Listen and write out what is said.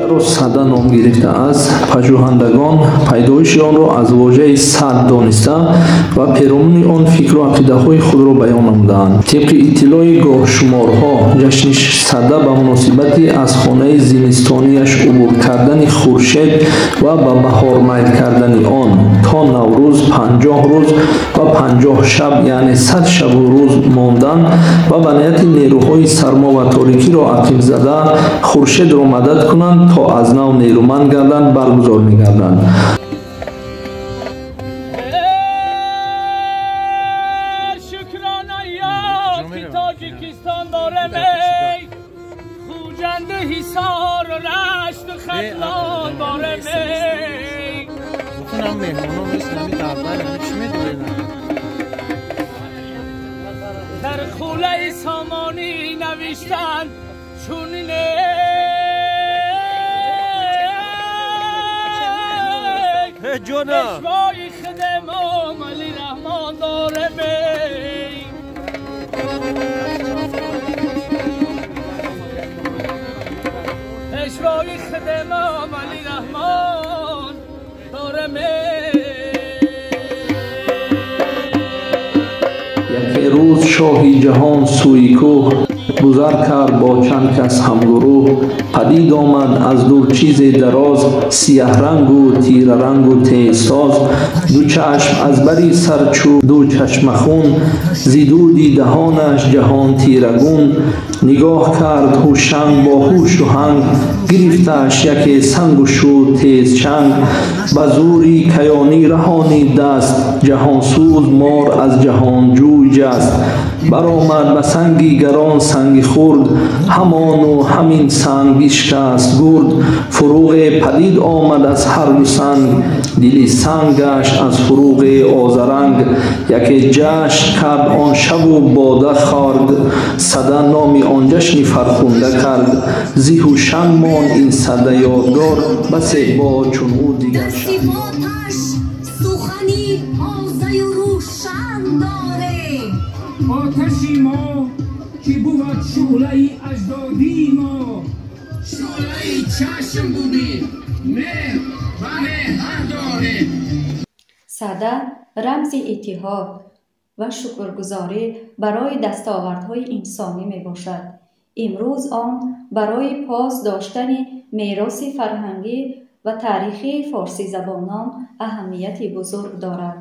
Чаро сада ном гирифтааст? Пажӯҳандагон пайдоиши онро аз вожаи сад дониста ва перомуни он фикру ақидаҳои худро баён намудаанд. Тибқи иттилои гоҳшуморҳо, ҷашни сада ба муносибати аз хонаи зимистонияш убур кардани хуршед ва ба баҳор майл кардани он то Наврӯз 50 рӯз ва 50 шаб, яъне 100 шабу рӯз мондан ва ба нияти нерӯҳои сармо ва торикиро ақиб зада хуршедро мадад кунанд то аз нав нерӯманд гарданд, баргузор мегарданд. در خوله‌ی سامانی نوشتن چون پیشوای خود امام علی رحمان داره می، پیشوای خود امام علی رحمان داره می. яке рӯз шоҳи ҷаҳон сӯи кӯҳ гузар кард бо чанд кас ҳамгурӯҳ. Падид омад аз дур чизе дароз, сияҳрангу тирарангу тезтоз. Ду чашм аз бари сар чу ду чашмахун, зи дуди даҳонаш ҷаҳон тирагун. Нигоҳ кард ҳушанг бо ҳушу ҳанг, гирифташ яке сангу шуд тезчанг. Ба зури каёнӣ раҳонид даст, ҷаҳонсӯз мор аз ҷаҳонҷӯй ҷаст. Баромад ба санги гарон санги хурд, ҳамону ҳамин санг бишкаст гурд. Фуруғе падид омад аз ҳар ду санг, дили санг гашт аз фуруғи озаранг. Яке ҷашн кард он шабу бода хӯрд, сада номи он ҷашни фархунда кард. Зи ҳушанг монд ин сада ёдгор, басе бод чун ӯ дигар шаҳриёр. Оташи мо ки бувад шӯълаи аҷдодии мо, шӯълаи чашм будӣ, меҳр ва меҳр дорем. Сада рамзи иттиҳод ва шукргузорӣ барои дастовардҳои инсонӣ мебошад. Имрӯз он барои пос доштани мероси фарҳангӣ ва таърихии форсизабонон аҳамияти бузург дорад.